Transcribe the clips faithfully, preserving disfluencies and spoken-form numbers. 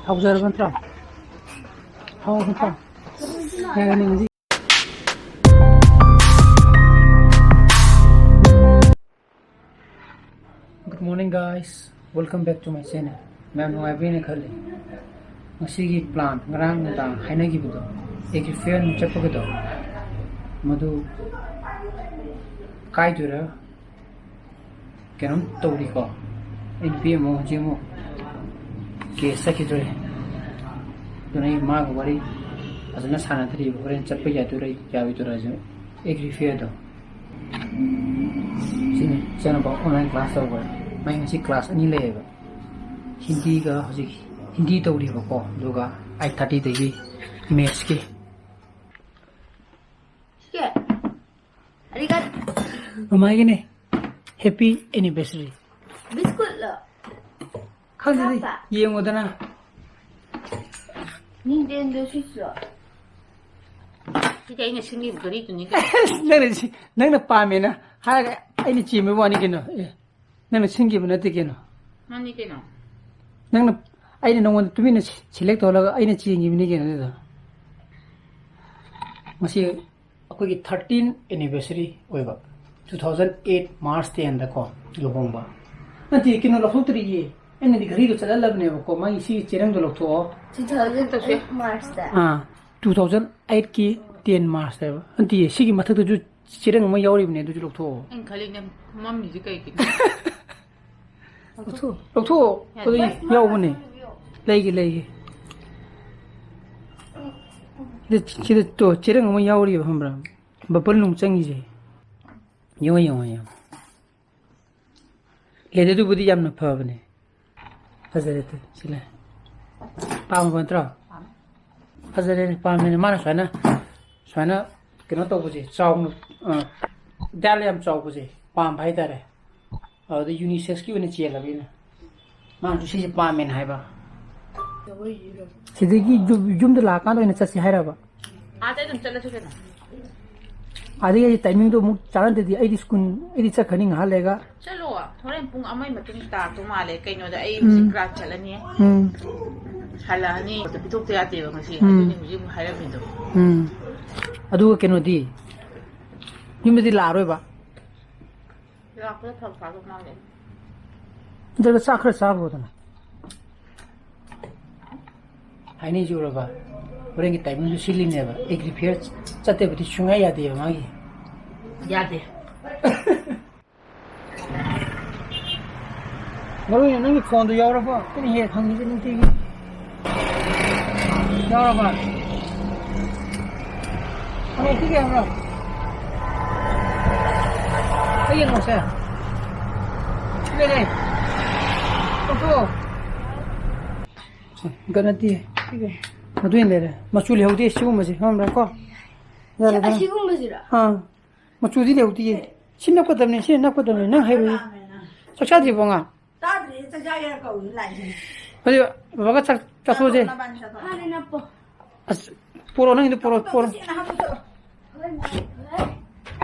ꯍꯧꯖꯔꯕ ꯅꯠꯇ꯭ꯔꯣ? ꯍꯧꯔꯕ ꯅꯠꯇ꯭ꯔꯣ? ꯌꯥꯔꯅꯤ ꯍꯧꯖꯤꯛ꯫ Good morning, guys. Welcome back to my channel. ꯃꯌꯥꯝ ꯅꯨꯡꯉꯥꯏꯕꯤꯅ ꯈꯜꯂꯤ꯫ ꯉꯁꯤꯒꯤ plan, ꯉꯔꯥꯡ ꯅꯨꯡꯗꯥꯡ ꯍꯥꯏꯅꯈꯤꯕꯗꯣ, ꯑꯦꯒ꯭ꯔꯤ ꯐꯤꯌꯔ ꯆꯠꯄꯒꯗꯣ, ꯃꯗꯨ ꯀꯥꯏꯗꯣꯏꯔꯥ? ꯀꯩꯅꯣꯝ ꯇꯧꯔꯤꯀꯣ꯫ ꯑꯩ ꯅꯨꯄꯤ ꯑꯃ ꯍꯧꯖꯤꯛ ꯑꯃꯨꯛ ꯀꯦꯁ ꯆꯠꯈꯤꯗꯣꯔꯦ꯫ ꯑꯗꯨꯅ ꯑꯩ ꯃꯥꯒ ꯋꯥꯔꯤ ꯐꯖꯅ ꯁꯥꯟꯅꯗ꯭ꯔꯤꯕ꯫ ꯍꯣꯔꯦꯟ ꯆꯠꯄ ꯌꯥꯗꯣꯏꯔꯥ ꯌꯥꯔꯣꯏꯗꯣꯏꯔꯥꯁꯨ꯫ ꯑꯦꯒ꯭ꯔꯤ ꯐꯤꯌꯔꯗꯣ, ꯁꯤꯅꯤ ꯏꯆꯥꯅꯨꯄꯥ online class ꯇꯧꯕ꯫ ꯃꯥꯏ ꯉꯁꯤ class ꯑꯅꯤ ꯂꯩꯌꯦꯕ꯫ ꯍꯤꯟꯗꯤꯒ ꯍꯧꯖꯤꯛ ꯍꯤꯟꯗꯤ ꯇꯧꯔꯤꯕꯀꯣ, ꯑꯗꯨꯒ eight thirty ꯗꯒꯤ ꯃꯦꯠꯁꯀꯤ꯫ ꯁꯤꯒꯦ꯫ ꯑꯔꯤꯒꯥ꯫ ꯃꯃꯥꯒꯤꯅꯦ꯫ Happy anniversary꯫ ꯕꯤꯁꯀꯨꯠꯂꯣ? ꯈꯪꯗꯦꯗꯤ꯫ ꯍꯥꯞꯄ? ꯌꯦꯡꯉꯣꯗꯅ꯫ Nintendo Switchꯂꯣ? ꯁꯤꯗꯤ ꯑꯩꯅ ꯁꯤꯡꯉꯤꯕ ꯘꯔꯤꯗꯨꯅꯤ ꯀꯩꯅꯣ꯫ ꯅꯪꯅ ꯁꯤ-, ꯅꯪꯅ ꯄꯥꯝꯃꯦꯅ ꯍꯥꯏꯔꯒ ꯑꯩꯅ ꯆꯦꯟꯕꯩ ꯋꯥꯅꯤ ꯀꯩꯅꯣ꯫ ꯑꯦ, ꯅꯪꯅ ꯁꯤꯡꯈꯤꯕ ꯅꯠꯇꯦ ꯀꯩꯅꯣ꯫ ꯃꯥꯅꯤ ꯀꯩꯅꯣ꯫ ꯅꯪꯅ, ꯑꯩꯅ ꯅꯉꯣꯟꯗ ꯇꯨꯃꯤꯟꯅ select ꯇꯧꯍꯜꯂꯒ ꯑꯩꯅ ꯆꯦꯟꯈꯤꯕꯅꯤ ꯀꯩꯅꯣ ꯑꯗꯨꯗꯣ꯫ ꯃꯁꯤ ꯑꯩꯈꯣꯏꯒꯤ thirteen anniversary ꯑꯣꯏꯕ, two thousand eight March ten ꯗꯀꯣ ꯂꯨꯍꯣꯡꯕ꯫ ꯅꯠꯇꯦ, ꯀꯩꯅꯣ ꯂꯧꯊꯣꯛꯇ꯭ꯔꯤꯌꯦ꯫ ꯑꯩꯅꯗꯤ ꯘꯔꯤꯗꯣ ꯆꯠꯍꯜꯂꯕꯅꯦꯕꯀꯣ, ꯃꯥꯒꯤ ꯁꯤꯒꯤ ꯆꯦꯔꯪꯗꯣ ꯂꯧꯊꯣꯛꯑꯣ꯫ Two thousand eight March ꯇ? ꯑꯥ, two thousand eight ꯀꯤ ten March ꯇ ꯍꯥꯏꯕ꯫ ꯅꯠꯇꯦ, ꯁꯤꯒꯤ ꯃꯊꯛꯇꯁꯨ ꯆꯦꯔꯪ ꯑꯃ ꯌꯥꯎꯔꯤꯕꯅꯦ, ꯑꯗꯨꯁꯨ ꯂꯧꯊꯣꯛꯑꯣ꯫ ꯑꯩꯅ ꯈꯜꯂꯤꯅꯦ, ꯃꯝꯃꯤꯁꯦ ꯀꯩꯒꯤꯅꯣ? ꯂꯧꯊꯣꯛꯑꯣ, ꯂꯧꯊꯣꯛꯑꯣ꯫ ꯌꯥꯗꯦ꯫ ꯑꯗꯨ ꯌꯥꯎꯕꯅꯦ꯫ ꯂꯩꯒꯦ, ꯂꯩꯒꯦ꯫ ꯁꯤꯗ, ꯁꯤꯗ ꯇꯣ, ꯆꯦꯔꯪ ꯑꯃ ꯌꯥꯎꯔꯤꯕ, ꯈꯪꯕ꯭ꯔꯥ? Bubble ꯅꯨꯡ ꯆꯪꯉꯤꯁꯦ꯫ ꯌꯦꯡꯉꯣ, ꯌꯦꯡꯉꯣ, ꯌꯦꯡꯉꯣ꯫ Leather ꯗꯨꯕꯨꯗꯤ ꯌꯥꯝꯅ ꯐꯕꯅꯦ꯫ ꯐꯖꯔꯦ, ꯇꯨ, ꯁꯤ ꯂꯩ꯫ ꯄꯥꯝꯃꯕ ꯅꯠꯇ꯭ꯔꯣ? ꯐꯖꯔꯦꯅꯦ, ꯄꯥꯝꯃꯦꯅꯦ꯫ ꯃꯥꯅ ꯁꯨꯃꯥꯏꯅ, ꯁꯨꯃꯥꯏꯅ ꯀꯩꯅꯣ ꯇꯧꯕꯁꯦ, ꯆꯥꯎꯅ, ꯑ, dial ꯌꯥꯝ ꯆꯥꯎꯕꯁꯦ ꯄꯥꯝꯕ ꯍꯥꯏꯇꯥꯔꯦ꯫ ꯑꯗꯨꯗ unisex ꯀꯤ ꯑꯣꯏꯅ ꯆꯦꯜꯂꯕ ꯑꯩꯅ꯫ ꯃꯥꯅꯁꯨ ꯁꯤꯁꯦ ꯄꯥꯝꯃꯦꯅ ꯍꯥꯏꯕ꯫ ꯁꯤꯗꯒꯤ ꯌꯨꯝ-, ꯌꯨꯝꯗ ꯂꯥꯛꯑꯀꯥꯟꯗ ꯑꯣꯏꯅ ꯆꯠꯁꯤ ꯍꯥꯏꯔꯕ? ꯑꯥꯗ ꯑꯗꯨꯝ ꯆꯠꯂꯁꯤ ꯀꯩꯅꯣ꯫ ꯑꯗꯒꯤ ꯑꯩ timing ꯗꯣ ꯑꯃꯨꯛ ꯆꯥꯟꯅꯗ꯭ꯔꯗꯤ ꯑꯩꯗꯤ school, ꯑꯩꯗꯤ ꯆꯠꯈ꯭ꯔꯅꯤ ꯉꯥꯏꯍꯥꯛ ꯂꯩꯔꯒ꯫ ꯆꯠꯂꯣ, ꯍꯣꯔꯦꯟ ꯄꯨꯡ ꯑꯃꯒꯤ ꯃꯇꯨꯡ ꯇꯥꯔꯛꯇꯧ ꯃꯥꯜꯂꯦ꯫ ꯀꯩꯅꯣꯗ ꯑꯩ ꯎꯝ꯫ ꯍꯧꯖꯤꯛ class ꯆꯠꯂꯅꯤ꯫ ꯎꯝ꯫ ꯍꯜꯂꯛꯑꯅꯤ꯫ ꯄꯤꯊꯣꯛꯇ ꯌꯥꯗꯦꯕ ꯉꯁꯤ꯫ ꯎꯝ꯫ ꯑꯗꯨꯅꯤ ꯍꯧꯖꯤꯛ ꯑꯃꯨꯛ ꯍꯥꯏꯔꯝꯃꯤꯗꯣ꯫ ꯎꯝ꯫ ꯑꯗꯨꯒ ꯀꯩꯅꯣꯗꯤ? ꯌꯨꯝꯗꯗꯤ ꯂꯥꯛꯑꯔꯣꯏꯕ? ꯂꯥꯛꯄꯗ ꯐꯔꯛ ꯇꯥꯗꯧ ꯃꯥꯜꯂꯦ꯫ ꯅꯠꯇ꯭ꯔꯒ ꯆꯥꯛ ꯈꯔ ꯆꯥꯈ꯭ꯔꯣꯗꯅ꯫ ꯍꯥꯏꯅꯩꯁꯦ ꯎꯔꯕ? ꯍꯣꯔꯦꯟꯒꯤ timing ꯁꯨ ꯁꯤꯜꯂꯤꯅꯦꯕ꯫ Agri fair ꯆꯠꯇꯕꯗꯤ ꯁꯨꯡꯌꯥ ꯌꯥꯗꯦꯕ ꯃꯥꯒꯤ꯫ ꯌꯥꯗꯦ꯫ ꯃꯔꯨ ꯑꯣꯏꯅ ꯅꯪꯒꯤ phone ꯗꯨ ꯌꯥꯎꯔꯕꯣ? ꯑꯩꯅ ꯍꯦꯛ ꯍꯪꯉꯤꯁꯦ ꯅꯨꯡꯇꯤꯒꯤ꯫ ꯌꯥꯎꯔꯕ? ꯍꯪꯉꯛꯈꯤꯒꯦ ꯍꯥꯏꯕ꯭ꯔꯣ? ꯑꯩ ꯌꯦꯡꯉꯣꯁꯦ꯫ ꯁꯤ ꯂꯩꯔꯦ꯫ ꯂꯧꯊꯣꯛꯑꯣ꯫ ꯁꯤ, ꯒꯠ ꯅꯠꯇꯦ꯫ ꯁꯤꯒ꯫ ꯃꯗꯨ ꯑꯣꯏꯅ ꯂꯩꯔꯦ꯫ ꯃꯆꯨ ꯂꯩꯍꯧꯗꯦ ꯁꯤꯒꯨꯝꯕꯁꯦ, ꯈꯪꯕ꯭ꯔꯥ ꯀꯣ? ꯁꯤ ꯌꯥꯔꯦ, ꯌꯥꯔꯦ꯫ ꯑꯁꯤꯒꯨꯝꯕꯁꯤꯔꯣ? ꯑꯥ꯫ ꯃꯆꯨꯗꯤ ꯂꯩꯍꯧꯗꯤꯌꯦ꯫ ꯁꯤ ꯅꯞꯀꯗꯕꯅꯦ, ꯁꯤ ꯅꯞꯀꯗꯕꯅꯦ꯫ ꯅꯪ ꯍꯩꯔꯣꯏꯌꯦ꯫ ꯆꯥꯛ ꯆꯥꯗ꯭ꯔꯤꯕꯣ, ꯑꯉꯥꯡ? ꯆꯥꯗ꯭ꯔꯤ, ꯆꯥꯛ ꯆꯥꯒꯦꯅ ꯀꯧꯔꯤ ꯂꯥꯛꯏꯅꯦ꯫ ꯑꯗꯨ ꯕꯕꯥꯒ ꯆꯥꯛ ꯆꯥꯊꯣꯛꯑꯁꯦ꯫ ꯅꯕꯥꯅꯤ ꯆꯥꯊꯣꯛꯑꯣ꯫ ꯍꯥꯟꯅ ꯅꯞꯄꯣ꯫ ꯑꯁ, ꯄꯣꯔꯛꯑꯣ, ꯅꯪꯒꯤꯗꯣ ꯄꯣꯔꯛꯑꯣ, ꯄꯣꯔꯛꯑꯣ꯫ ꯁꯤ ꯅꯍꯥꯟ ꯄꯨꯊꯣꯛꯑꯣ꯫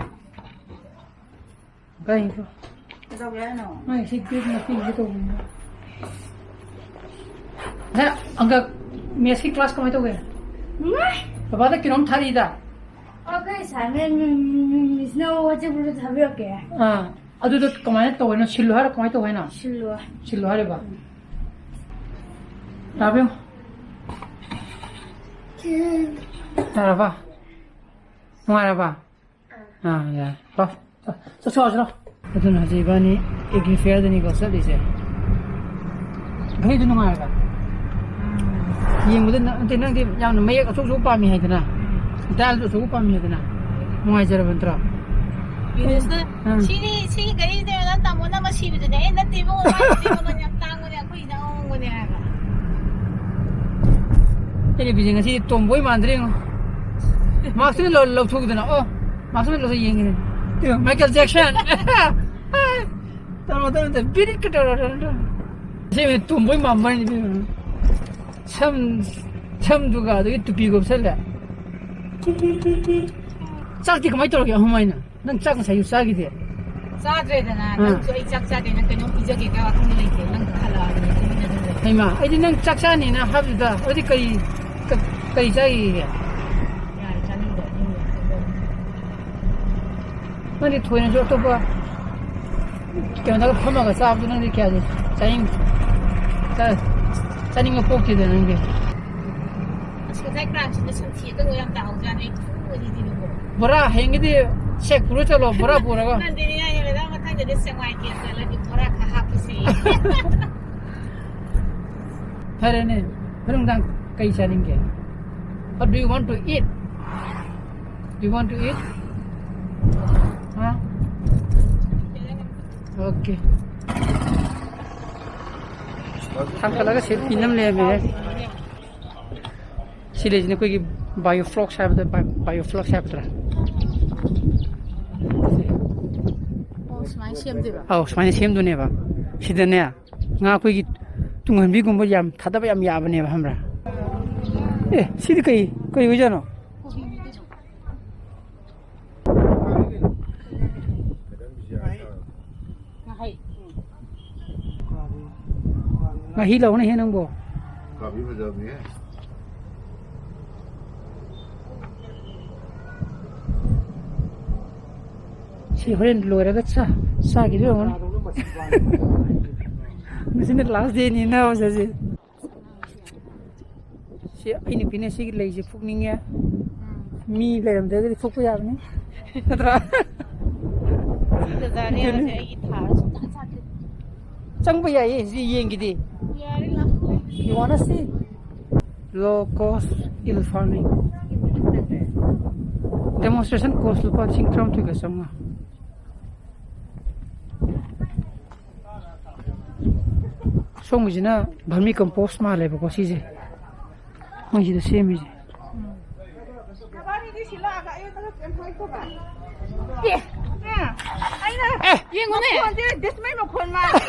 ꯀꯩꯅꯣ? ꯀꯩꯗꯧꯒꯦ ꯍꯥꯏꯅꯣ? ꯃꯥꯏ ꯁꯤ ꯕꯦꯒ ꯃꯇꯦꯡꯁꯦ ꯇꯧꯕꯅꯤꯅ꯫ ꯅꯪ ꯑꯪꯀ ꯃꯦꯠꯁꯀꯤ class ꯀꯃꯥꯏꯅ ꯇꯧꯒꯦ? ꯅꯨꯡꯉꯥꯏ꯫ ꯕꯕꯥꯗ ꯀꯩꯅꯣꯝ ꯊꯥꯔꯛꯏꯗ꯫ ꯑꯩꯈꯣꯏ assignment ꯃꯤ-, ꯃꯤ-, ꯃꯤ-, ꯃꯤꯁꯅ WhatsApp group ꯇ ꯊꯥꯕꯤꯔꯛꯀꯦ꯫ ꯑꯥ, ꯑꯗꯨꯗꯣ ꯀꯃꯥꯏꯅ ꯇꯧꯕꯅꯣ? ꯁꯤꯜꯂꯨ ꯍꯥꯏꯔꯣ? ꯀꯃꯥꯏꯅ ꯇꯧꯕ ꯍꯥꯏꯅꯣ? ꯁꯤꯜꯂꯨ꯫ ꯁꯤꯜꯂꯨ ꯍꯥꯏꯔꯤꯕ? ꯎꯝ꯫ ꯌꯥꯔꯕ? ꯌꯥꯔꯕ? ꯅꯨꯡꯉꯥꯏꯔꯕ? ꯑꯥ, ꯌꯥꯔꯦ꯫ ꯂꯥꯎ꯫ ꯆꯠꯁꯤ, ꯂꯥꯎ, ꯆꯠꯁꯤ, ꯂꯥꯎ꯫ ꯑꯗꯨꯅ ꯍꯧꯖꯤꯛ ꯏꯕꯥꯅꯤ Agri fair ꯗꯅꯤꯀꯣ ꯆꯠꯂꯤꯁꯦ꯫ ꯘꯔꯤꯗꯨ ꯅꯨꯡꯉꯥꯏꯔꯕ? ꯎꯝ꯫ ꯌꯦꯡꯕꯗ ꯅ-, ꯅꯠꯇꯦ, ꯅꯪꯗꯤ ꯌꯥꯝꯅ ꯃꯌꯦꯛ ꯑꯆꯧ ꯑꯆꯧꯕ ꯄꯥꯝꯃꯤ ꯍꯥꯏꯗꯅ, ꯎꯝ꯫ Dial ꯗꯨ ꯑꯆꯧꯕ ꯄꯥꯝꯃꯤ ꯍꯥꯏꯗꯅ꯫ ꯅꯨꯡꯉꯥꯏꯖꯔꯕ ꯅꯠꯇ꯭ꯔꯣ? ꯕꯤꯅꯦꯁꯅ, ꯑꯥ꯫ "ꯁꯤꯗꯤ, ꯁꯤꯒꯤ ꯘꯔꯤꯁꯦ ꯅꯪ ꯇꯥꯃꯣꯅ ꯑꯃ ꯁꯤꯕꯗꯨꯅꯦ?" ꯑꯩ, "ꯅꯠꯇꯦ ꯏꯕꯨꯡꯉꯣ, ꯃꯥꯏꯗꯨꯗꯤ ꯃꯃꯜ ꯌꯥꯝ ꯇꯥꯡꯕꯅꯦ, ꯑꯩꯈꯣꯏ ꯏꯅꯥꯎ ꯍꯣꯡꯕꯅꯦ" ꯍꯥꯏꯕ꯫ ꯑꯩꯅ ꯕꯤꯖꯦ ꯉꯁꯤ ꯇꯣꯝꯕꯣꯏ ꯃꯥꯟꯗ꯭ꯔꯦ ꯌꯦꯡꯉꯣ꯫ Mask ꯇꯨ ꯂꯧ-, ꯂꯧꯊꯣꯛꯎꯗꯅ꯫ ꯑꯣ, mask ꯇꯨ ꯂꯧꯊꯣꯛ ꯌꯦꯡꯒꯦꯅꯦ꯫ Two, Michael Jackson꯫ ꯇꯧꯔꯣ, ꯇꯧꯔꯣ, ꯇꯧꯔꯣ꯫ ꯕꯤꯔꯤꯛꯀ ꯇꯧꯔꯣ, ꯇꯧꯔꯣ, ꯇꯧꯔꯣ꯫ ꯁꯤ ꯃꯤ ꯇꯣꯝꯕꯣꯏ ꯃꯥꯟꯕ ꯍꯥꯏꯅꯤ, ꯁꯤ ꯃꯤ꯫ ꯁꯝ, ꯁꯝꯗꯨꯒ ꯑꯗꯒꯤ ꯇꯨꯄꯤꯒ ꯎꯞꯁꯜꯂꯦ꯫ ꯆꯥꯛꯇꯤ ꯀꯃꯥꯏꯅ ꯇꯧꯔꯒꯦ ꯑꯍꯨꯝ ꯍꯥꯏꯅ? ꯅꯪ ꯆꯥꯛ ꯉꯁꯥꯏꯁꯨ ꯆꯥꯈꯤꯗꯦ꯫ ꯆꯥꯗ꯭ꯔꯦꯗꯅ, ꯑꯥ꯫ ꯅꯪꯁꯨ ꯑꯩ ꯆꯥꯛ ꯆꯥꯗꯦꯅ ꯀꯩꯅꯣꯝ ꯄꯤꯖꯒꯦ ꯀꯥꯏ ꯋꯥꯈꯜꯗ ꯂꯩꯇꯦ꯫ ꯅꯪ ꯍꯜꯂꯛꯑꯕꯅꯤꯅ ꯇꯨꯃꯤꯟꯅ ꯑꯗꯨꯝ ꯂꯩ꯫ ꯍꯩꯃꯥ, ꯑꯩꯗꯤ ꯅꯪ ꯆꯥꯛ ꯆꯥꯅꯤꯅ ꯍꯥꯏꯕꯗꯨꯗ, ꯑꯗꯨꯗꯤ ꯀꯔꯤ, ꯀ-, ꯀꯔꯤ ꯆꯥꯈꯤꯒꯦ? ꯅꯪꯗꯤ ꯊꯣꯏꯅꯁꯨ ꯑꯇꯣꯞꯄ ꯀꯩꯅꯣꯗꯒ ꯐꯝꯃꯒ ꯆꯥꯕꯗꯣ ꯅꯪꯗꯤ ꯀꯌꯥꯗꯤ ꯆꯥꯅꯤꯡ-, ꯆꯥ-, ꯆꯥꯅꯤꯡꯕ ꯄꯣꯛꯇꯦꯗ ꯅꯪꯗꯤ꯫ ꯑꯁ, ꯉꯁꯥꯏ ꯀ꯭ꯔꯥꯝꯁꯤꯗ ꯁꯟꯊꯤ ꯑꯀꯪꯕ ꯌꯥꯝ ꯇꯥꯍꯧꯖꯥꯠꯅꯤ꯫ ꯑꯩ ꯐꯨꯕꯗꯤꯗꯤꯅꯤꯀꯣ꯫ ꯕꯣꯔꯥ ꯍꯌꯦꯡꯒꯤꯗꯤ ꯁꯦꯛ ꯄꯨꯔ ꯆꯠꯂꯣ, ꯕꯣꯔꯥ ꯄꯨꯔꯒ꯫ ꯅꯟꯗꯤꯅꯤ, ꯅꯪ ꯃꯊꯪꯗꯗꯤ ꯁꯦꯛꯃꯥꯏ ꯀꯦꯛ ꯆꯠꯂꯗꯤ ꯕꯣꯔꯥ ꯈꯔ ꯍꯥꯞꯄꯨꯁꯤ꯫ ꯐꯔꯦꯅꯦ, ꯍꯣꯔꯦꯟ ꯅꯨꯡꯗꯥꯡ ꯀꯩ ꯆꯥꯅꯤꯡꯒꯦ? What do you want to eat? Do you want to eat? ꯍꯥ? Okay. ꯊꯥꯡꯒꯠꯂꯒ ꯁꯤ ꯄꯤꯅꯝ ꯂꯩꯔꯝꯃꯦ꯫ ꯁꯤ ꯂꯩꯁꯤꯅ ꯑꯩꯈꯣꯏꯒꯤ ꯕꯥꯏꯑꯣꯐ꯭ꯂꯣꯛꯁ ꯍꯥꯏꯕꯗ, ꯕꯥꯏꯑꯣꯐ꯭ꯂꯣꯛꯁ ꯍꯥꯏꯕꯗ꯭ꯔꯥ? ꯑꯣ, ꯁꯨꯃꯥꯏꯅ ꯁꯦꯝꯗꯣꯏꯕ? ꯑꯧ, ꯁꯨꯃꯥꯏꯅ ꯁꯦꯝꯗꯣꯏꯅꯦꯕ꯫ ꯁꯤꯗꯅꯦ, ꯉꯥ ꯑꯩꯈꯣꯏꯒꯤ ꯇꯨꯡꯍꯟꯕꯤꯒꯨꯝꯕ ꯌꯥꯝ ꯊꯥꯗꯕ ꯌꯥꯝ ꯌꯥꯕꯅꯦꯕ, ꯈꯪꯕ꯭ꯔꯥ? ꯑꯦ, ꯁꯤꯗꯤ ꯀꯩ, ꯀꯩ ꯑꯣꯏꯖꯥꯠꯅꯣ? ꯉꯥꯍꯩ꯫ ꯉꯥꯍꯩ ꯂꯧꯅꯦꯍꯦ ꯅꯪꯕꯣ꯫ ꯀꯥꯕꯤ ꯐꯖꯕꯅꯦꯍꯦ꯫ ꯁꯤ ꯍꯣꯔꯦꯟ ꯂꯣꯏꯔꯒ ꯆꯥ-, ꯆꯥꯈꯤꯗꯣꯏ ꯑꯣꯏꯔꯝꯒꯅꯤ꯫ ꯉꯁꯤꯅ last dayꯅꯤ ꯅꯥꯕ ꯆꯠꯁꯦ꯫ ꯁꯤ ꯑꯩ ꯅꯨꯄꯤꯅ ꯁꯤꯒꯤ ꯂꯩꯁꯦ ꯐꯨꯛꯅꯤꯡꯉꯦ꯫ ꯃꯤ ꯂꯩꯔꯝꯗ꯭ꯔꯒꯗꯤ ꯐꯨꯛꯄ ꯌꯥꯕꯅꯤ꯫ ꯅꯠꯇ꯭ꯔꯥ? ꯁꯤ ꯕꯖꯥꯔꯅꯦ ꯑꯗꯨꯅꯤ꯫ ꯍꯥꯏꯁꯦ ꯑꯩꯒꯤ ꯊꯥ ꯁꯨꯡꯆꯥ ꯆꯥꯗꯦ꯫ ꯆꯪꯕ ꯌꯥꯏꯌꯦ, ꯁꯤ ꯌꯦꯡꯒꯤꯗꯤ꯫ ꯌꯥꯔꯦ, ꯂꯥꯛꯑꯣ꯫ You wanna see? Low cost eel farming. Demonstration cost ꯂꯨꯄꯥ ꯂꯤꯁꯤꯡ ꯇꯔꯥꯃꯥꯊꯣꯏꯒ ꯆꯥꯝꯃꯉꯥ꯫ ꯁꯣꯝꯒꯤꯁꯤꯅ vermicompost ꯃꯥꯜꯂꯦꯕꯀꯣ, ꯁꯤꯁꯦ꯫ ꯃꯣꯏꯁꯤꯗ ꯁꯦꯝꯃꯤꯁꯦ꯫ ꯑꯦ, ꯑꯩꯅ ꯑꯦ! ꯌꯦꯡꯉꯨꯅꯦ꯫ ꯃꯈꯣꯟꯁꯦ ꯗꯤꯁꯃꯩ ꯃꯈꯣꯟ ꯃꯥꯜꯂꯦ꯫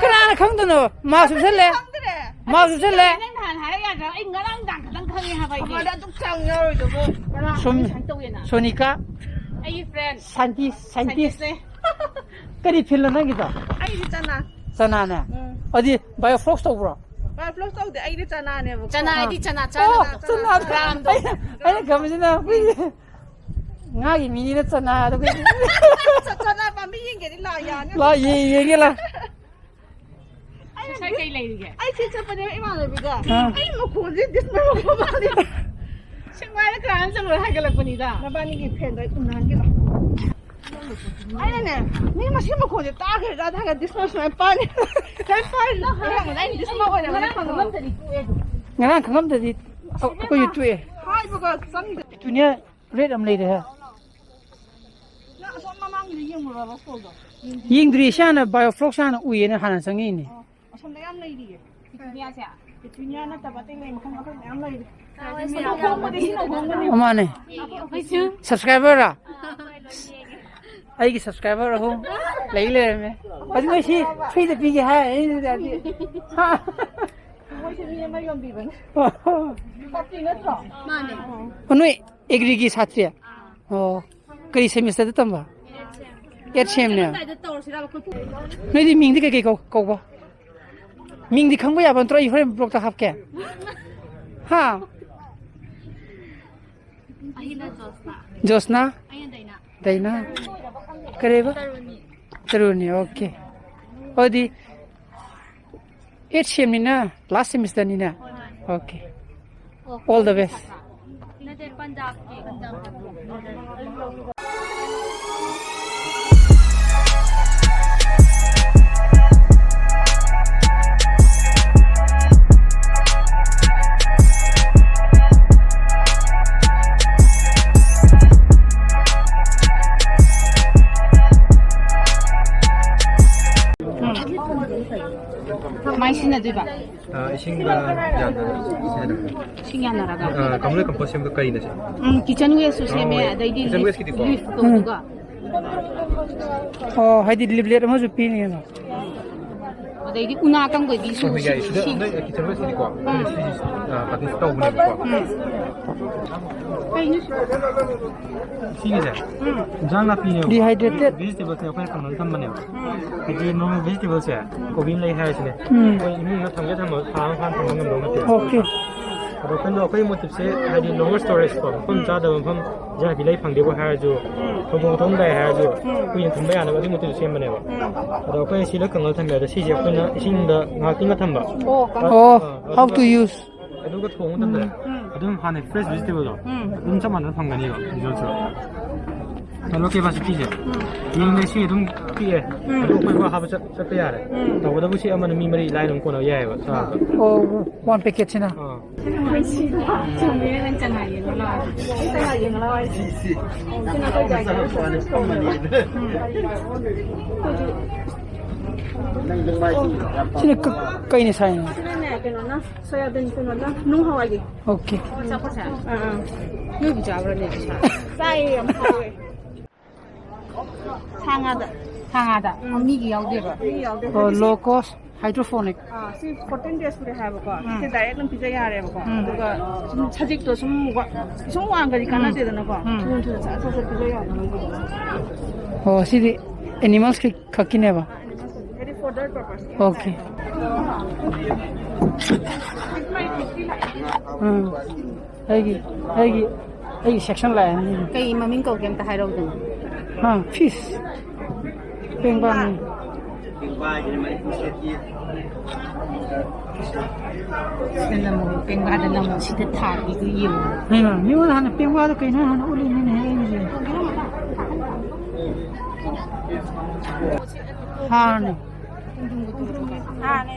ꯀꯅꯥꯅ ꯈꯪꯗꯣꯏꯅꯣ? ꯃꯥ ꯁꯨꯞꯆꯜꯂꯦ꯫ ꯈꯪꯗ꯭ꯔꯦ꯫ ꯃꯥ ꯁꯨꯞꯆꯜꯂꯦ꯫ ꯅꯪ ꯅꯍꯥꯟ ꯍꯥꯏꯔꯛ ꯌꯥꯗ꯭ꯔꯣ? ꯑꯩ ꯉꯔꯥꯡ ꯅꯨꯡꯗꯥꯡ ꯈꯛꯇꯪ ꯈꯪꯉꯦ ꯍꯥꯏꯕ ꯑꯩꯗꯤ꯫ ꯃꯈꯣꯟꯗ ꯑꯗꯨꯛ ꯆꯥꯎꯅ ꯌꯥꯎꯔꯤꯗꯨꯕꯨ꯫ ꯉꯔꯥꯡ ꯁꯨꯝ, ꯁꯨꯃꯥꯏꯅ ꯇꯧꯋꯦꯅ꯫ ꯁꯣꯅꯤꯀꯥ꯫ ꯑꯩꯒꯤ friend꯫ Scientist, scientist꯫ Scientistꯅꯦ꯫ ꯀꯔꯤ fieldꯅꯣ ꯅꯪꯒꯤꯗꯣ? ꯑꯩꯗꯤ ꯆꯅꯥ꯫ ꯆꯅꯥꯅꯦ? ꯎꯝ꯫ ꯑꯗꯨꯗꯤ biofox ꯇꯧꯕ꯭ꯔꯣ? ꯐ꯭ꯂꯣꯞ ꯇꯧꯗꯦ, ꯑꯩꯗꯤ ꯆꯅꯥꯅꯦꯕꯀꯣ꯫ ꯆꯅꯥ ꯍꯥꯏꯗꯤ ꯆꯅꯥ, ꯑꯣ, ꯆꯅꯥ, ꯆꯅꯥ꯫ ꯆꯅꯥꯗꯣ꯫ ꯑꯩꯅ, ꯑꯩꯅ ꯈꯪꯕꯁꯤꯅ ꯑꯩꯈꯣꯏꯒꯤ ꯉꯥꯒꯤ ꯃꯤꯅꯤꯅ ꯆꯅꯥꯗꯣ ꯑꯩꯈꯣꯏꯒꯤ꯫ ꯆ-, ꯆꯅꯥ ꯄꯥꯝꯕꯤ ꯌꯦꯡꯒꯦꯗꯤ ꯂꯥꯛ ꯌꯥꯅꯤ꯫ ꯂꯥꯛ ꯌꯦꯡ-, ꯌꯦꯡꯒꯦ ꯂꯥꯛ꯫ ꯑꯩꯅ ꯉꯁꯥꯏ ꯀꯩ ꯂꯩꯔꯤꯒꯦ? ꯑꯩ ꯁꯤ ꯆꯠꯄꯅꯦꯕ ꯏꯃꯥꯟꯅꯕꯤꯒ꯫ ꯑꯥ꯫ ꯑꯩ ꯃꯈꯣꯟꯁꯦ ꯗꯤꯁꯃꯔ ꯃꯈꯣꯟ ꯃꯥꯜꯂꯦ꯫ ꯁꯦꯛꯃꯥꯏꯗ ꯀꯅꯥꯅ ꯆꯠꯂꯨꯔ ꯍꯥꯏꯒꯠꯂꯛꯄꯅꯤꯗ? ꯅꯕꯥꯅꯤꯒꯤ ꯐꯦꯟꯗꯣ ꯑꯩ ꯎꯅꯍꯟꯒꯦ ꯂꯥꯎ꯫ ꯑꯩꯅꯅꯦ, ꯃꯤ ꯃꯁꯤ ꯃꯈꯣꯟꯁꯦ ꯇꯥꯈ꯭ꯔꯦꯗ ꯍꯥꯏꯔꯒ ꯗꯤꯁꯃꯔ ꯁꯨꯃꯥꯏꯅ ꯄꯥꯅꯤ꯫ ꯁꯨꯃꯥꯏꯅ ꯄꯥꯔꯤ ꯂꯥꯎ ꯍꯥꯏꯔꯝꯕꯗ ꯑꯩꯅ ꯗꯤꯁꯃꯔ ꯑꯣꯏꯔꯝꯃꯦꯅ ꯈꯪꯉꯕ꯫ ꯉꯔꯥꯡ ꯈꯪꯉꯝꯗꯗꯤ ꯑꯩꯈꯣꯏꯁꯨ ꯇꯣꯛꯑꯦ꯫ ꯍꯥꯏꯕꯒ ꯆꯪꯗꯦ꯫ ꯄꯤꯇꯨꯅꯤꯌꯥ ꯔꯦꯠ ꯑꯃ ꯂꯩꯔꯦ ꯍꯦ꯫ ꯅꯪ ꯑꯁꯣꯝ ꯃꯃꯥꯡꯒꯤꯗ ꯌꯦꯡꯉꯨꯔꯕ ꯁ꯭ꯀꯨꯜꯗꯣ? ꯌꯦꯡꯗ꯭ꯔꯤ, ꯁꯤ ꯍꯥꯟꯅ ꯕꯥꯏꯑꯣ ꯐ꯭ꯂꯣꯛꯁ ꯍꯥꯟꯅ ꯎꯏꯌꯦꯅ ꯍꯥꯟꯅ ꯆꯪꯉꯛꯏꯅꯦ꯫ ꯑꯣ, ꯑꯁꯣꯝꯗ ꯌꯥꯝ ꯂꯩꯔꯤꯌꯦ꯫ ꯄꯤꯇꯨꯅꯤꯌꯥꯁꯦ? ꯄꯤꯇꯨꯅꯤꯌꯥ ꯅꯠꯇꯕ ꯑꯇꯩ ꯂꯩ ꯃꯈꯜ ꯃꯈꯜ ꯃꯌꯥꯝ ꯂꯩꯔꯤ꯫ ꯁꯤꯅ ꯍꯣꯡꯕꯅꯤ꯫ ꯃꯥꯅꯦ꯫ ꯑꯩꯈꯣꯏꯁꯨ꯫ ꯁꯕꯁꯀ꯭ꯔꯥꯏꯕꯔꯔꯥ? ꯑꯩꯒꯤ ꯁꯕꯁꯀ꯭ꯔꯥꯏꯕꯔ ꯑꯍꯨꯝ ꯂꯩ ꯂꯩꯔꯝꯃꯦ꯫ ꯑꯗꯨ ꯃꯣꯏ ꯁꯤ ꯐ꯭ꯔꯤꯗ ꯄꯤꯒꯦ ꯍꯥꯏ ꯑꯩꯅꯗꯤ꯫ ꯍꯥ? ꯃꯣꯏꯁꯨ ꯃꯤ ꯑꯃ ꯌꯣꯟꯕꯤꯕꯅꯦ꯫ ꯁꯥꯇ꯭ꯔꯤ ꯅꯠꯇ꯭ꯔꯣ? ꯃꯥꯅꯦ꯫ ꯑꯣ, ꯅꯣꯏ ꯑꯦꯒ꯭ꯔꯤꯒꯤ ꯁꯥꯇ꯭ꯔꯤ? ꯑꯣ, ꯀꯔꯤ ꯁꯦꯃꯤꯁꯇꯔꯗ ꯇꯝꯕ? ꯑꯦꯠ ꯁꯦꯝꯅꯦ꯫ ꯀꯗꯥꯏꯗ ꯇꯧꯔꯁꯤꯔꯕ ꯑꯩꯈꯣꯏ ꯄꯨ-, ꯅꯣꯏꯗꯤ ꯃꯤꯡꯗꯤ ꯀꯩꯀꯩ ꯀꯧ-, ꯀꯧꯕ? ꯃꯤꯡꯗꯤ ꯈꯪꯕ ꯌꯥꯕ ꯅꯠꯇ꯭ꯔꯣ? ꯑꯩ ꯍꯣꯔꯦꯟ ꯕ꯭ꯂꯣꯛꯇ ꯍꯥꯞꯀꯦ꯫ ꯍꯥ? ꯑꯩꯅ ꯖꯣꯁꯅꯥ꯫ ꯖꯣꯁꯅꯥ? ꯑꯩꯅ ꯗꯥꯏꯅꯥ꯫ ꯗꯥꯏꯅꯥ? ꯀꯔꯤꯕ? ꯇꯔꯨꯅꯤ꯫ ꯇꯔꯨꯅꯤ, ꯑꯣꯀꯦ꯫ ꯑꯗꯨꯗꯤ ꯑꯦꯠ ꯁꯦꯝꯅꯤꯅ, ꯂꯥꯁ ꯁꯦꯃꯤꯁꯇꯔꯅꯤꯅ? ꯍꯣꯏ, ꯍꯣꯏ꯫ ꯑꯣꯀꯦ꯫ ꯑꯣ, all the best꯫ ꯅꯠꯇꯦ, ꯄꯟꯖꯥꯕꯀꯤ꯫ ꯎꯝ꯫ ꯀꯃꯥꯏ ꯁꯤꯖꯤꯟꯅꯗꯣꯏꯕ? ꯑ, ꯏꯁꯤꯡꯒ ꯌꯥꯟꯅꯔꯒ ꯁꯤꯖꯤꯟꯅꯕ꯫ ꯏꯁꯤꯡ ꯌꯥꯟꯅꯔꯒ? ꯑ, ꯀꯥꯡꯂꯨꯞ ꯀꯝꯄꯣꯁ ꯁꯦꯝꯕꯗꯣ ꯀꯔꯤꯅ ꯁꯦꯝꯕ? ꯎꯝ, ꯀꯤꯆꯟ ꯋꯦꯁꯁꯨ ꯁꯦꯝꯃꯦ, ꯀꯥꯡꯂꯨꯞ ꯑꯗꯩꯗꯤ ꯀꯤꯆꯟ ꯂꯤꯐ, ꯋꯦꯁꯀꯤꯗꯤꯀꯣ? ꯂꯤꯐ ꯀꯧꯕꯗꯨꯒ꯫ ꯑꯣ, ꯍꯥꯏꯗꯤ ꯂꯤꯐꯂꯦꯠ ꯑꯃꯁꯨ ꯄꯤꯅꯤꯅ꯫ ꯑꯗꯩꯗꯤ ꯎꯅꯥ ꯀꯪꯕꯒꯤꯁꯨ ꯍꯣꯏ, ꯍꯣꯏ, ꯌꯥꯏ꯫ ꯁꯤꯗ ꯁꯤ-, ꯅꯣꯏ kitchenware ꯁꯤꯗꯤꯀꯣ, ꯎꯝ꯫ ꯁꯤ, ꯑ, practice ꯇꯧꯕꯅꯦꯕꯀꯣ꯫ ꯎꯝ꯫ ꯀꯩꯅꯣ ꯁꯤ? ꯁꯤꯒꯤꯁꯦ, ꯎꯝ꯫ ꯏꯟꯖꯥꯡ ꯅꯥꯄꯤꯅꯦꯕ꯫ Dehydrated꯫ Vegetableꯁꯦ ꯑꯩꯈꯣꯏꯅ ꯀꯪꯍꯜꯂ ꯊꯝꯕꯅꯦꯕ꯫ ꯎꯝ꯫ ꯍꯥꯏꯗꯤ normal vegetableꯁꯦ, ꯎꯝ꯫ ꯀꯣꯕꯤ ꯑꯃ ꯂꯩ ꯍꯥꯏꯔꯁꯤꯅꯦ꯫ ꯎꯝ꯫ ꯑꯩꯈꯣꯏ ꯏꯃꯨꯡꯗ ꯊꯝꯒꯦ ꯊꯝꯃꯣ ꯊꯥ ꯑꯃ ꯐꯥꯅ ꯊꯝꯕ ꯉꯝꯗꯧ ꯅꯠꯇꯦꯕ꯫ Okay꯫ ꯑꯗꯣ ꯑꯩꯈꯣꯏꯅ, ꯑꯩꯈꯣꯏ motiveꯁꯦ ꯍꯥꯏꯗꯤ longer storageꯀꯣ, ꯃꯐꯝ ꯎꯝ꯫ ꯆꯥꯗꯕ ꯃꯐꯝ ꯏꯟꯖꯥꯡ ꯅꯥꯄꯤ ꯂꯩ ꯐꯪꯗꯦꯕꯨ ꯍꯥꯏꯔꯁꯨ, ꯎꯝ꯫ ꯊꯣꯡꯗꯣꯛ ꯊꯣꯡꯑꯝꯗꯥꯏ ꯍꯥꯏꯔꯁꯨ, ꯎꯝ꯫ ꯀꯨꯏꯅ ꯊꯝꯕ ꯌꯥꯅꯕ ꯑꯗꯨꯒꯤ motiveꯇ ꯁꯦꯝꯕꯅꯦꯕ꯫ ꯎꯝ꯫ ꯑꯗꯣ ꯑꯩꯈꯣꯏꯅ ꯁꯤꯗ ꯀꯪꯍꯜꯂ ꯊꯝꯃꯦ꯫ ꯑꯗꯣ ꯁꯤꯁꯦ ꯑꯩꯈꯣꯏꯅ ꯏꯁꯤꯡꯗ ꯉꯥꯏꯍꯥꯛ ꯇꯤꯡꯉ ꯊꯝꯕ꯫ ꯑꯣ, ꯑ-, ꯑꯣ, ꯑ-, how ꯑꯗꯨꯒ to use꯫ ꯑꯗꯨꯒ ꯊꯣꯡꯕ ꯃꯇꯝꯗ ꯎꯝ꯫ ꯑꯗꯨꯝ ꯍꯥꯟꯅ fresh vegetableꯗꯣ ꯎꯝ꯫ ꯑꯗꯨꯝ ꯆꯞ ꯃꯥꯟꯅꯅ ꯐꯪꯒꯅꯤꯕ resultꯁꯨ꯫ ꯑꯗꯣ capacityꯁꯦ ꯎꯝ꯫ ꯌꯦꯡꯉꯦ, ꯁꯤ ꯑꯗꯨꯝ ꯄꯤꯛꯑꯦ꯫ ꯎꯝ꯫ ꯑꯗꯨ ꯑꯩꯈꯣꯏ ꯍꯥꯞꯄ ꯆꯠ-, ꯆꯠꯄ ꯌꯥꯔꯦ꯫ ꯎꯝ꯫ ꯇꯧꯕꯇꯕꯨ ꯁꯤ ꯑꯃꯅ ꯃꯤ ꯃꯔꯤ ꯂꯥꯏꯅ ꯑꯗꯨꯝ ꯀꯣꯟꯅꯕ ꯌꯥꯏꯑꯕ ꯆꯥꯕꯗ꯫ ꯑꯣ, one packetꯁꯤꯅ? ꯑꯥ꯫ ꯆꯨꯝꯃꯤꯅꯦ, ꯅꯪ ꯆꯉꯥꯏ ꯌꯦꯡꯉꯨ ꯂꯥꯎ꯫ ꯑꯩ ꯆꯉꯥꯏ ꯌꯦꯡꯉꯨ ꯂꯥꯎ ꯍꯥꯏꯁꯦ꯫ ꯁꯤꯅ ꯑꯩꯈꯣꯏ ꯗꯥꯏꯒꯤ ꯎꯝ꯫ ꯁꯤꯅ ꯀ-, ꯀꯩꯅ ꯁꯥꯏꯅꯣ? ꯁꯤꯅꯅꯦ, ꯀꯩꯅꯣꯅ, ꯁꯣꯌꯥꯕꯤꯟ ꯀꯩꯅꯣꯅ, ꯅꯨꯡ ꯍꯋꯥꯏꯒꯤ꯫ Okay꯫ ꯑꯆꯥꯄꯣꯠꯁꯦ? ꯑꯥ, ꯑꯥ꯫ ꯅꯣꯏꯕꯨ ꯆꯥꯕ꯭ꯔꯅꯦ ꯄꯩꯁꯥ? ꯆꯥꯏꯌꯦ, ꯌꯥꯝ ꯍꯥꯎꯋꯦ꯫ ꯁꯥ ꯉꯥꯗ꯫ ꯁꯥ ꯉꯥꯗ꯫ ꯎꯝ꯫ ꯃꯤꯒꯤ ꯌꯥꯎꯗꯦꯕ꯫ ꯃꯤ ꯌꯥꯎꯗꯦ꯫ ꯑꯣ, ꯍꯥꯏꯗꯤ ꯁꯤ low cost hydroponic꯫ ꯑꯥ, ꯁꯤ fourteen days ꯁꯨꯔꯦ ꯍꯥꯏꯕꯀꯣ꯫ ꯎꯝ꯫ ꯁꯤ direct ꯑꯗꯨꯝ ꯄꯤꯖ ꯌꯥꯔꯦꯕꯀꯣ꯫ ꯎꯝ꯫ ꯑꯗꯨꯒ ꯁꯨꯝ ꯁꯖꯤꯛꯇꯣ ꯁꯨꯝ ꯋꯥ-, ꯁꯨꯝ ꯋꯥꯡꯈ꯭ꯔꯗꯤ ꯎꯝ꯫ ꯀꯥꯟꯅꯗꯦꯗꯅꯀꯣ꯫ ꯎꯝ꯫ ꯊꯨꯅ ꯊꯨꯅ ꯁꯠ ꯁꯠ ꯁꯠ ꯄꯤꯖ ꯌꯥꯕ ꯃꯣꯏꯒꯤꯗꯤ꯫ ꯑꯣ, ꯁꯤꯗꯤ animals ꯈꯛ-, ꯈꯛꯀꯤꯅꯦꯕ? ꯑꯥ, animals ꯈꯛꯀꯤ꯫ ꯍꯥꯏꯗꯤ fodder purpose ꯀꯤ ꯍꯥꯏꯇꯥꯔꯦ꯫ Okay꯫ ꯎꯝ꯫ ꯑꯩꯒꯤ, ꯑꯩꯒꯤ, ꯑꯩꯒꯤ section ꯂꯥꯛꯑꯦ꯫ ꯀꯩ ꯃꯃꯤꯡ ꯀꯧꯒꯦ ꯑꯝꯇ ꯍꯥꯏꯔꯛꯎꯗꯅ꯫ ꯍꯥ, fish꯫ ꯄꯦꯡꯕꯥꯅꯤ꯫ ꯁꯤꯗ ꯅꯝꯃꯣ, ꯄꯦꯡꯕꯥꯗ ꯅꯝꯃꯣ, ꯁꯤꯗ ꯊꯥꯕꯤꯗꯨ ꯌꯦꯡꯉꯣ꯫ ꯍꯩꯃꯥ, ꯃꯤꯉꯣꯟꯗ ꯍꯥꯟꯅ ꯄꯦꯡꯕꯥꯗꯣ ꯀꯩꯅꯣ ꯍꯥꯟꯅ ꯎꯠꯂꯤꯅꯤꯅꯦ ꯑꯩꯁꯦ꯫ ꯍꯥꯔꯅꯦ꯫ ꯍꯥꯔꯅꯦ꯫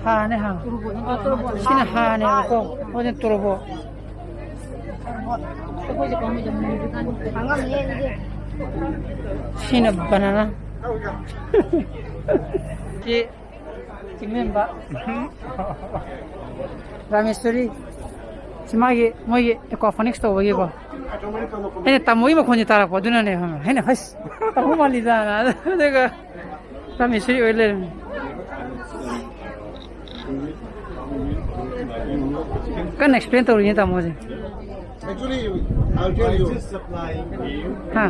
ꯍꯥꯔꯅꯦ, ꯍꯥꯔ꯫ ꯁꯤꯅ ꯍꯥꯔꯅꯦꯕꯀꯣ, ꯃꯣꯏꯅ ꯇꯣꯔꯣꯕꯣꯠ꯫ ꯁꯤꯅ banana꯫ ꯁꯤ ꯆꯤꯡꯂꯦꯝꯕ꯫ ꯔꯥꯃꯦꯁꯣꯔꯤ꯫ ꯁꯤ ꯃꯥꯒꯤ, ꯃꯣꯏꯒꯤ aquaponics ꯇꯧꯕꯒꯤꯀꯣ꯫ ꯑꯩꯅ ꯇꯥꯃꯣꯒꯤ ꯃꯈꯣꯟꯁꯦ ꯇꯥꯔꯛꯄ, ꯑꯗꯨꯅꯅꯦ ꯈꯪꯉꯕ? ꯑꯩꯅ, "ꯍꯩꯁ, ꯇꯥꯃꯣ ꯃꯥꯜꯂꯤꯗꯅ"꯫ ꯑꯗꯨꯒ ꯇꯥꯃꯣ ꯏꯁꯩ ꯑꯣꯏ ꯂꯩꯔꯝꯃꯦ꯫ ꯀꯟꯅ ꯑꯦꯛꯁꯄ꯭ꯂꯦꯟ ꯇꯧꯔꯤꯅꯦ ꯇꯥꯃꯣꯁꯦ꯫ ꯍꯥ?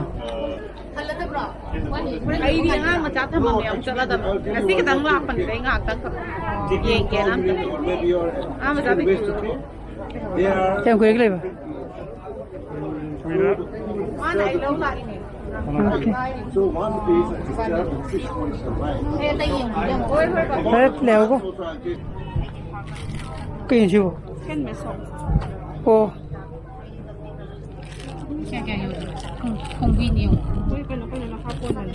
ꯑꯩꯗꯤ ꯑꯉꯥꯡ ꯃꯆꯥ ꯊꯝꯃꯝꯃꯦ, ꯑꯃꯨꯛ ꯆꯠꯂꯗꯕꯅꯦ꯫ ꯉꯁꯤ ꯈꯤꯇꯪ ꯂꯥꯛꯄꯅꯤꯗ, ꯑꯩ ꯉꯥꯏꯍꯥꯛꯇꯪ ꯈꯛ ꯌꯦꯡꯒꯦꯅ ꯑꯝꯇ꯫ ꯑꯉꯥꯡ ꯃꯆꯥ ꯄꯤꯛꯇ꯭ꯔꯨꯗꯣ꯫ ꯀꯌꯥꯝ ꯀꯨꯏꯔꯒꯦ ꯂꯩꯕ? ꯃꯥꯅ ꯑꯩ ꯂꯧ ꯂꯥꯛꯏꯅꯦ꯫ ꯑꯣꯀꯦ꯫ ꯑꯩ ꯑꯇꯩ ꯌꯦꯡꯕꯤꯒꯦ ꯑꯃꯨꯛ꯫ ꯍꯣꯏ, ꯍꯣꯏ, ꯍꯣꯏ꯫ ꯈꯔ ꯂꯩꯍꯧꯀꯣ꯫ ꯀꯩꯅꯣ ꯁꯤꯕꯣ? ꯍꯦꯟꯃꯦꯗ ꯁꯣꯞ꯫ ꯑꯣ꯫ ꯁꯦ ꯀꯌꯥ ꯌꯣꯜꯂꯤ? ꯎꯝ, ꯈꯣꯡꯕꯤꯅꯤ ꯌꯦꯡꯉꯣ꯫ ꯃꯣꯏ ꯀꯩꯅꯣ ꯀꯩꯅꯣ ꯃꯈꯥ ꯄꯣꯟꯕꯅꯦ꯫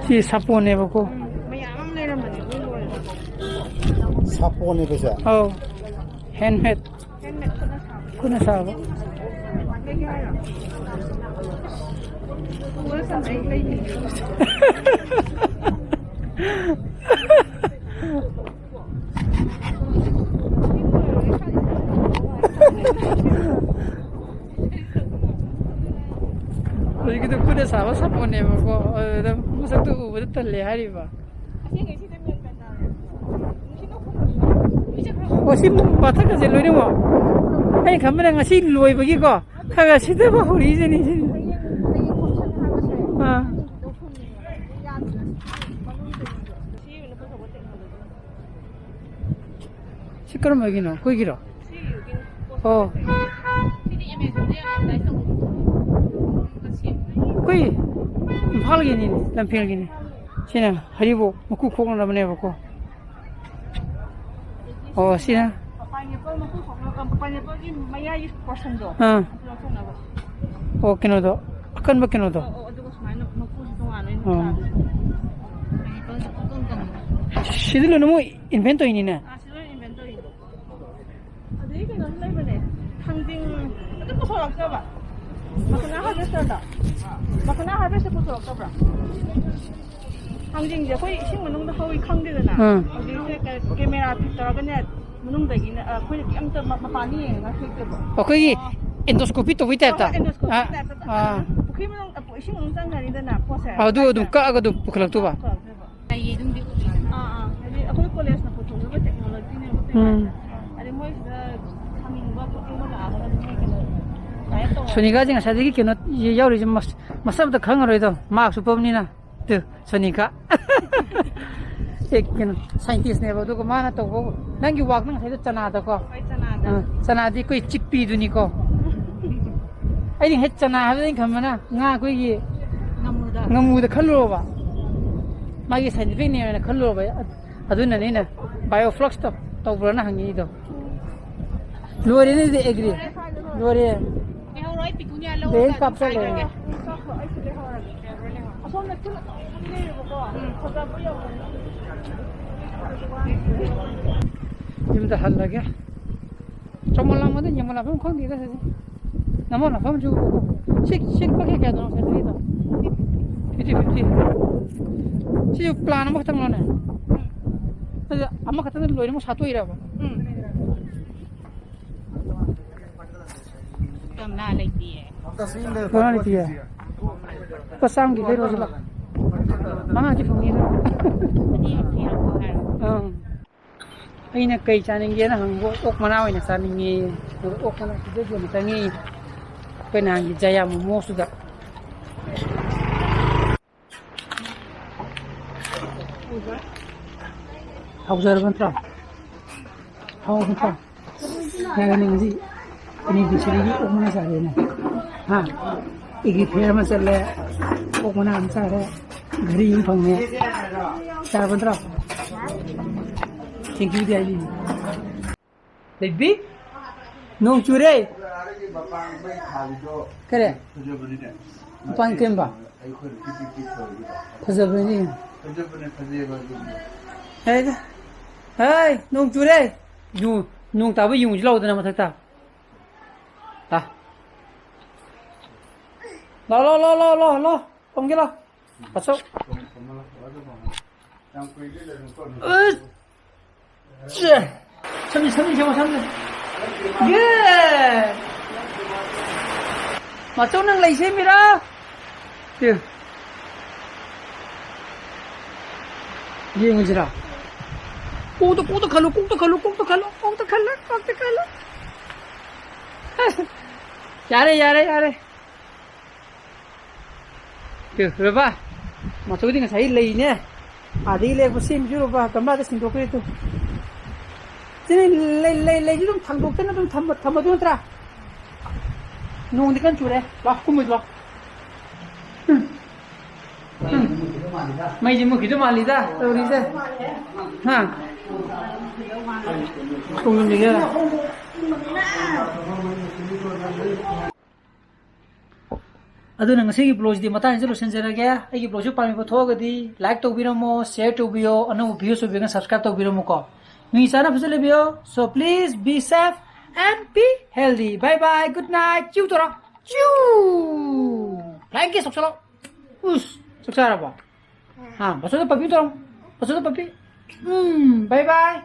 ꯁꯤ ꯁꯥꯄꯣꯟꯅꯦꯕꯀꯣ꯫ ꯎꯝ, ꯃꯌꯥꯝ ꯑꯃ ꯂꯩꯔꯝꯕꯅꯦ, ꯂꯣꯏ ꯂꯣꯏꯔꯦ꯫ ꯁꯥꯄꯣꯟꯅꯦꯕꯁꯦ? ꯑꯧ꯫ ꯍꯦꯟꯃꯦꯗ꯫ ꯍꯦꯟꯃꯦꯗ ꯈꯨꯠꯅ ꯁꯥꯕ꯫ ꯈꯨꯠꯅ ꯁꯥꯕ꯫ ꯂꯩꯒꯦ ꯍꯥꯏꯔꯣ? ꯄꯨꯔ ꯆꯠꯂꯦ, ꯑꯩ ꯂꯩꯅꯤ꯫ ꯍꯧꯖꯤꯛꯀꯤꯗꯣ ꯈꯨꯠꯅ ꯁꯥꯕ ꯁꯥꯄꯣꯟꯅꯦꯕꯀꯣ, ꯑꯗꯨꯗ ꯃꯁꯛꯇꯣ ꯎꯕꯗ ꯇꯜꯂꯦ ꯍꯥꯏꯔꯤꯕ꯫ ꯑꯣ, ꯁꯤ ꯃꯊꯛꯀꯁꯦ ꯂꯣꯏꯅꯃꯛ ꯑꯩꯅ ꯈꯟꯕꯅ ꯉꯁꯤ ꯂꯣꯏꯕꯒꯤꯀꯣ ꯈꯔ ꯈꯔ ꯁꯤꯊꯕ ꯍꯧꯔꯛꯏꯁꯤꯅꯤ ꯁꯤ꯫ ꯑꯥ꯫ ꯁꯤ ꯀꯔꯝꯕꯒꯤꯅꯣ? ꯑꯩꯈꯣꯏꯒꯤꯔꯣ? ꯑꯣ꯫ ꯑꯩꯈꯣꯏ ꯏꯝꯐꯥꯜꯒꯤꯅꯤꯅꯦ, ꯂꯝꯐꯦꯜꯒꯤꯅꯤ꯫ ꯁꯤꯅ ꯍꯔꯤꯕꯣꯛ ꯃꯀꯨ ꯈꯣꯛꯅꯅꯕꯅꯦꯕꯀꯣ꯫ ꯑꯣ, ꯁꯤꯅ? ꯄꯥꯏꯅꯦꯄꯜ ꯃꯀꯨ ꯈꯣꯛꯅ-, ꯑ, ꯄꯥꯏꯅꯦꯄꯜꯒꯤ ꯃꯌꯥꯏꯒꯤ ꯄꯣꯔꯁꯟꯗꯣ, ꯑꯥ꯫ ꯑꯗꯨ ꯂꯧꯊꯣꯛꯅꯕ꯫ ꯑꯣ, ꯀꯩꯅꯣꯗꯣ, ꯑꯀꯟꯕ ꯀꯩꯅꯣꯗꯣ? ꯑꯧ, ꯑꯧ, ꯑꯗꯨꯒ ꯁꯨꯃꯥꯏꯅ ꯃꯀꯨꯁꯨ ꯇꯣꯉꯥꯟꯅ ꯑꯩꯅ ꯑꯣ꯫ ꯁꯥꯗꯣꯏꯅꯦ꯫ ꯄꯥꯏꯅꯦꯄꯜꯁꯦ ꯄꯨꯡꯀꯪ ꯀꯪꯉꯦ꯫ ꯁꯤꯗꯤ ꯂꯣꯏꯅꯃꯛ ꯏꯟꯚꯦꯟ ꯇꯧꯔꯤꯅꯤꯅꯦ꯫ ꯑꯥ, ꯁꯤ ꯂꯣꯏ ꯏꯟꯚꯦꯟ ꯇꯧꯔꯤꯅꯦ꯫ ꯑꯗꯩ ꯀꯩꯅꯣꯁꯨ ꯂꯩꯕꯅꯦ, ꯊꯥꯡꯖꯤꯡ ꯑꯗꯨꯝ ꯄꯨꯊꯣꯔꯛꯇꯕ, ꯃꯈꯅꯥ ꯍꯥꯔꯚꯦꯁꯇꯔꯗ, ꯃꯈꯅꯥ ꯍꯥꯔꯚꯦꯁꯇꯔ ꯄꯨꯊꯣꯔꯛꯇꯕ꯭ꯔꯥ? ꯊꯥꯡꯖꯤꯡꯁꯦ ꯑꯩꯈꯣꯏ ꯏꯁꯤꯡ ꯃꯅꯨꯡꯗ ꯍꯧꯋꯤ ꯈꯪꯗꯦꯗꯅ, ꯎꯝ꯫ ꯍꯧꯖꯤꯛꯁꯦ ꯀꯦ-, ꯀꯦꯃꯦꯔꯥ ꯐꯤꯠ ꯇꯧꯔꯒꯅꯦ, ꯃꯅꯨꯡꯗꯒꯤꯅꯦ, ꯑ, ꯑꯩꯈꯣꯏꯅ ꯀꯩꯝꯇ ꯃ-, ꯃꯄꯥꯟꯗ ꯌꯦꯡꯉꯒ ꯍꯦꯛꯇꯦꯕ꯫ ꯑꯩꯈꯣꯏꯒꯤ ꯑꯦꯟꯗꯣꯁꯀꯣꯄꯤ ꯇꯧꯕꯩ ꯍꯣꯏ, ꯇꯥꯏꯞꯇ? ꯍꯣꯏ, ꯑꯦꯟꯗꯣꯁꯀꯣꯄꯤ ꯑꯥ, ꯇꯥꯏꯞꯇ ꯑꯥ꯫ ꯇꯧꯔꯒ ꯄꯨꯈ꯭ꯔꯤ ꯃꯅꯨꯡ, ꯑ, ꯏꯁꯤꯡ ꯃꯅꯨꯡ ꯆꯪꯈ꯭ꯔꯅꯤꯗꯅ ꯄꯣꯠꯁꯦ꯫ ꯑꯗꯨ ꯑꯗꯨꯝ ꯀꯛꯑꯒ ꯑꯗꯨꯝ ꯄꯨꯈꯠꯂꯛꯇꯣꯏꯕ? ꯄꯨꯈꯠꯂꯛꯇꯣꯏꯕ꯫ ꯑꯗꯨꯝꯗꯤ ꯎꯗꯣꯏꯅꯦ꯫ ꯑꯥ, ꯑꯥ꯫ ꯍꯥꯏꯗꯤ ꯑꯩꯈꯣꯏ ꯀꯣꯂꯦꯖꯅ ꯄꯨꯊꯣꯛꯂꯛꯄ ꯇꯦꯛꯅꯣꯂꯣꯖꯤꯅꯦꯕ꯫ ꯎꯝ꯫ ꯑꯗꯩ ꯃꯣꯏꯁꯤꯗ ꯊꯝꯅꯤꯡꯕ ꯈꯣꯠꯅꯤꯡꯕ ꯂꯥꯛꯑꯒꯅ ꯑꯗꯨꯝ ꯃꯣꯏ ꯀꯩꯅꯣ ꯗꯥꯏꯔꯦꯛ ꯇꯧꯔꯒ ꯁꯣꯅꯤꯀꯥꯁꯦ ꯉꯁꯥꯏꯗꯒꯤ ꯀꯩꯅꯣ ꯌꯥꯎꯔꯤꯁꯦ ꯃꯁ-, ꯃꯁꯛ ꯑꯝꯇ ꯈꯪꯉꯔꯣꯏꯗꯣ, ꯃꯥꯛꯁ ꯎꯞꯄꯕꯅꯤꯅ꯫ ꯇꯨ, ꯁꯣꯅꯤꯀꯥ꯫ ꯑꯦ, ꯀꯩꯅꯣ, ꯁꯥꯏꯟꯇꯤꯁꯅꯦꯕ, ꯑꯗꯨꯒ ꯃꯥꯅ ꯇꯧꯕ, ꯅꯪꯒꯤ ꯋꯥꯛꯅ ꯉꯁꯥꯏꯗꯣ ꯆꯅꯥꯗꯀꯣ? ꯍꯣꯏ, ꯆꯅꯥꯗ꯫ ꯑꯥ, ꯆꯅꯥꯗꯤ ꯑꯩꯈꯣꯏ ꯆꯤꯛꯄꯤꯗꯨꯅꯤꯀꯣ꯫ ꯑꯩꯅ ꯍꯦꯛ ꯆꯅꯥ ꯍꯥꯏꯕꯗ ꯑꯩꯅ ꯈꯟꯕꯅ ꯉꯥ ꯑꯩꯈꯣꯏꯒꯤ ꯉꯥꯃꯨꯗ꯫ ꯉꯥꯃꯨꯗ ꯈꯜꯂꯨꯔꯕ꯫ ꯃꯥꯒꯤ ꯁꯥꯏꯟꯇꯤꯐꯤꯛ ꯅꯦꯝ ꯍꯥꯏꯅ ꯈꯜꯂꯨꯔꯕ꯫ ꯑꯗꯨꯅꯅꯦ ꯑꯩꯅ ꯕꯥꯏꯑꯣꯐ꯭ꯂꯛꯁꯇꯣ ꯇꯧꯕ꯭ꯔꯅ ꯍꯪꯉꯛꯏꯗꯣ꯫ ꯂꯣꯏꯔꯦꯅꯦ ꯑꯗꯨꯗꯤ ꯑꯦꯒ꯭ꯔꯤ꯫ ꯂꯣꯏꯔꯦ꯫ ꯂꯩꯍꯧꯔꯣ, ꯑꯩ ꯄꯤꯇꯨꯅꯤꯌꯥ ꯂꯧꯔꯒ ꯕꯦꯜ ꯑꯗꯨꯝ ꯀꯥꯞꯆꯔꯦ꯫ ꯆꯥꯏꯔꯒꯦ꯫ ꯑꯩꯁꯨ ꯂꯩꯍꯧꯔꯒꯦ꯫ ꯑꯁꯣꯝꯗ ꯊꯤꯜ ꯑꯆꯧꯕ ꯑꯃ ꯂꯩꯌꯦꯕꯀꯣ꯫ ꯎꯝ꯫ ꯐꯖꯕ ꯌꯥꯝ ꯂꯩ꯫ ꯌꯨꯝꯗ ꯍꯜꯂꯒꯦ꯫ ꯆꯃꯣꯠ ꯂꯥꯡꯕꯗ ꯌꯦꯡꯕ ꯂꯥꯛꯐꯝ ꯈꯪꯗꯦꯗ ꯁꯤꯗꯤ꯫ ꯅꯃꯣꯠ ꯅꯐꯝꯁꯨ ꯁꯤ, ꯁꯤ ꯀꯛꯑꯦ ꯀꯌꯥꯗꯅꯣ ꯁꯦꯂꯔꯤꯗꯣ? Fifty fifty. ꯁꯤꯁꯨ ꯄ꯭ꯂꯥꯟ ꯑꯃꯈꯛꯇꯪꯂꯣꯅꯦ? ꯑꯗꯨ ꯑꯃꯈꯛꯇꯪꯗ ꯂꯣꯏꯅꯃꯛ ꯁꯥꯠꯇꯣꯛꯏꯔꯕ? ꯎꯝ꯫ ꯀꯝꯂꯥ ꯂꯩꯇꯤꯌꯦ꯫ ꯀꯃꯥꯏꯅ ꯂꯩꯇꯤꯌꯦ? ꯂꯨꯄꯥ ꯆꯥꯝꯃꯒꯤ ꯂꯩꯔꯣꯁꯤ ꯂꯥꯎ꯫ ꯃꯉꯥꯗꯤ ꯐꯪꯅꯤꯗ꯫ ꯑꯅꯤ ꯍꯦꯛ ꯌꯥꯎꯔꯣ ꯍꯥꯏꯔꯣ꯫ ꯑꯪ꯫ ꯑꯩꯅ ꯀꯩ ꯆꯥꯅꯤꯡꯒꯦꯅ ꯍꯪꯕ, ꯑꯣꯛ ꯃꯅꯥ ꯑꯣꯏꯅ ꯆꯥꯅꯤꯡꯉꯦ꯫ ꯑꯣꯛ ꯃꯅꯥ ꯄꯤꯖꯒꯦꯅ ꯆꯪꯉꯤ꯫ ꯑꯩꯈꯣꯏ ꯅꯍꯥꯟꯒꯤ ꯖꯌꯥ ꯃꯣꯃꯣꯁꯇꯨꯗ꯫ ꯍꯥꯎꯖꯔꯕ ꯅꯠꯇ꯭ꯔꯣ? ꯍꯥꯎꯕ ꯅꯠꯇ꯭ꯔꯣ? ꯌꯥꯔꯦꯅꯦ, ꯉꯁꯤ ꯑꯦꯅꯤꯚꯔꯁꯔꯤꯒꯤ ꯑꯣꯛ ꯃꯅꯥ ꯆꯥꯔꯦꯅꯦ꯫ ꯍꯥ? ꯑꯦꯒ꯭ꯔꯤ ꯐꯤꯌꯔ ꯑꯃ ꯆꯠꯂꯦ, ꯑꯣꯛ ꯃꯅꯥ ꯑꯃ ꯆꯥꯔꯦ, ꯘꯔꯤ ꯑꯃ ꯐꯪꯉꯦ꯫ ꯆꯥꯔꯕ ꯅꯠꯇ꯭ꯔꯣ? Thank you ꯗꯤ ꯍꯥꯏꯕꯤꯌꯨ꯫ ꯕꯦꯕꯤ, ꯅꯣꯡ ꯆꯨꯔꯦ꯫ ꯀꯔꯤ? ꯃꯄꯥꯟ ꯀꯩꯝꯕ? ꯐꯖꯕꯅꯤ꯫ ꯍꯦ, ꯅꯣꯡ ꯆꯨꯔꯦ꯫ ꯌꯨ-, ꯅꯣꯡ ꯇꯥꯕ ꯌꯨꯡꯁꯤ ꯂꯥꯎꯗꯅ ꯃꯊꯛꯇ꯫ ꯇꯥ꯫ ꯂꯥꯎ, ꯂꯥꯎ, ꯂꯥꯎ, ꯂꯥꯎ, ꯂꯥꯎ, ꯂꯥꯎ꯫ ꯄꯣꯝꯒꯦ ꯂꯥꯎ꯫ ꯄꯥꯆꯧ꯫ ꯌꯥꯝ ꯀꯨꯏꯗꯦ ꯂꯩꯔꯝ ꯀꯣꯟꯅ꯫ ꯑꯁ! ꯁꯦ! ꯁꯝꯖꯤ, ꯁꯝꯖꯤ, ꯁꯦꯝꯃꯣ, ꯁꯝꯖꯤ꯫ ꯌꯦ! ꯃꯥꯆꯧ, ꯅꯪ ꯂꯩ ꯁꯦꯝꯃꯤꯔꯥ? ꯌꯦ꯫ ꯌꯦꯡꯉꯨꯁꯤꯔꯥ? ꯀꯣꯛꯇ, ꯀꯣꯛꯇ ꯈꯜꯂꯨ, ꯀꯣꯛꯇ ꯈꯜꯂꯨ, ꯀꯣꯛꯇ ꯈꯜꯂꯨ, ꯀꯣꯛꯇ ꯈꯜꯂꯨ, ꯀꯣꯛꯇ ꯈꯜꯂꯨ꯫ ꯑꯁ, ꯌꯥꯔꯦ, ꯌꯥꯔꯦ, ꯌꯥꯔꯦ꯫ ꯇꯨ, ꯔꯣꯕꯥ, ꯃꯆꯧꯗꯤ ꯉꯁꯥꯏ ꯂꯩꯅꯦ꯫ ꯑꯥꯗꯒꯤ ꯂꯩꯔꯛꯄ ꯁꯦꯝꯁꯨ ꯔꯣꯕꯥ, ꯒꯝꯂꯥꯗ ꯁꯤꯟꯗꯣꯛꯈ꯭ꯔꯦ ꯇꯨ꯫ ꯁꯤꯅ ꯂꯩ, ꯂꯩ, ꯂꯩꯁꯤ ꯑꯗꯨꯝ ꯊꯥꯡꯗꯣꯛꯇꯅ ꯑꯗꯨꯝ ꯊꯝꯕ, ꯊꯝꯕꯗꯨ ꯅꯠꯇ꯭ꯔꯥ? ꯅꯣꯡꯗꯤ ꯀꯟꯅ ꯆꯨꯔꯦ꯫ ꯂꯥꯛ, ꯀꯨꯝꯃꯨꯁꯤ ꯂꯥꯛ꯫ ꯎꯝ꯫ ꯎꯝ꯫ ꯃꯩꯁꯦ ꯃꯨꯠꯈꯤꯗꯧ ꯃꯥꯜꯂꯤꯗ, ꯇꯧꯔꯤꯁꯦ꯫ ꯍꯥ? ꯈꯣꯡꯖꯣꯝ ꯅꯤꯡꯊꯧ꯫ ꯑꯗꯨꯅ ꯉꯁꯤꯒꯤ vlogꯁꯤꯗꯤ ꯃꯇꯥꯡꯁꯤꯗ ꯂꯣꯏꯁꯤꯟꯖꯔꯒꯦ꯫ ꯑꯩꯒꯤ vlogꯁꯤ ꯄꯥꯝꯕꯤꯕ ꯊꯣꯛꯑꯒꯗꯤ like ꯇꯧꯕꯤꯔꯝꯃꯣ, share ꯇꯧꯕꯤꯌꯣ, ꯑꯅꯧꯕ views ꯑꯣꯏꯕꯤꯔꯒꯅ subscribe ꯇꯧꯕꯤꯔꯝꯃꯨꯀꯣ꯫ ꯃꯤ ꯆꯥꯅ ꯐꯖꯅ ꯂꯩꯕꯤꯌꯣ꯫ So please be safe and be healthy. Bye bye, good night. ꯆꯤꯎ ꯇꯧꯔꯣ꯫ ꯆꯤꯎ꯫ Flying kiss ꯇꯧꯁꯜꯂꯣ꯫ ꯎꯁ, ꯆꯥꯛ ꯆꯥꯔꯕꯣ? ꯍꯥ, ꯕꯁꯣꯗ ꯄꯞꯄꯤ ꯇꯧꯔꯣ꯫ ꯕꯁꯣꯗ ꯄꯞꯄꯤ꯫ ꯎꯝ, bye bye.